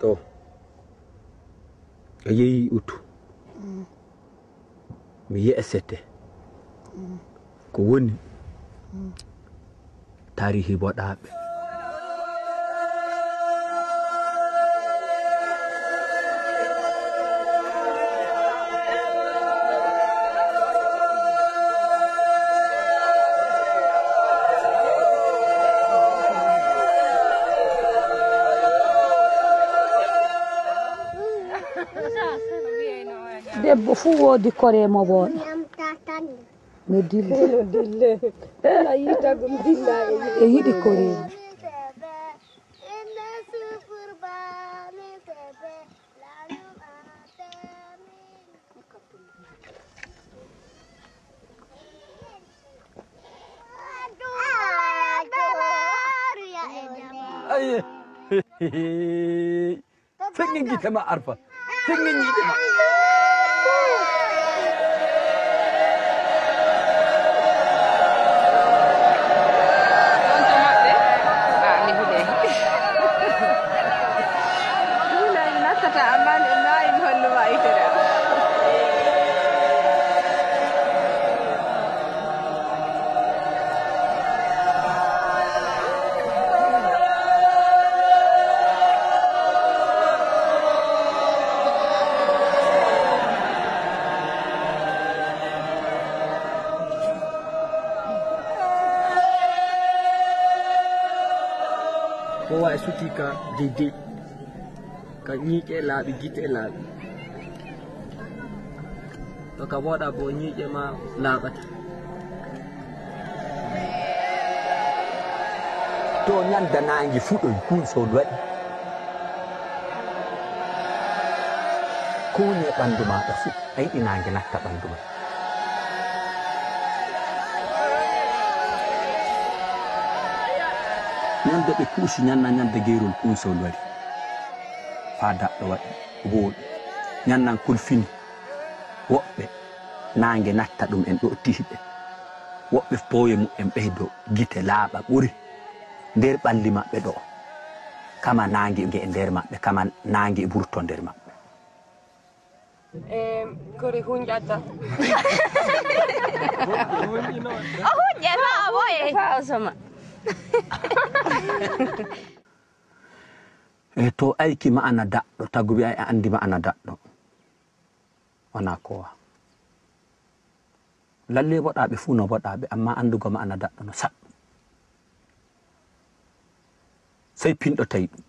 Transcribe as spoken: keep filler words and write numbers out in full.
To a yehi utu, mi yeesete ko woni tarihi boɗaaɓe. Debbo fuu woodi koree mo wooɗa. No dille. No dille. Ala yiita ɗum dilla e yiɗi. E yiɗi koree. Aye. Feŋŋin gite ma, Arfa. Feŋŋin gite ma. Nattata amma ne maayi mi hollu ma yitere am. Kowa e suti ka deydey, ka ñiiƴe laaɓi, gite e laaɓi. To ka wooɗa bo ñiiƴe ma laaɓata. To ñande naange fuɗoy, kunsol waɗi. Ko woni e ɓanndu maaɗa fuu, a yiɗi naange natta ɓanndu ma. Ñande ɓe kuusi, ñanna ñande geerol kunsol wari. Faa daɗɗo waɗi, wooɗi. Ñannan kulfini. Woɓɓe naange natta ɗum en ɗo tihiɓe. Woɓɓe pooye muɓɓen ɓeydo, gite laaɓa ɓuri. Nder ɓalli maɓɓe ɗo. Kama naange nge e nder maɓɓe, kama naange e burto nder maɓɓe. Em, kori hunƴata. O huƴƴata o ɓoye. Fa o soma. E to ayki ma'ana daɗɗo, tagu wi'ay a andi ma'ana daɗɗo. Wona kowa. Lalle woɗaaɓe fuu no woɗaaɓe, amma anndugo ma'ana daɗɗo no saɗɗum. Sey pinɗo tawi ɗum.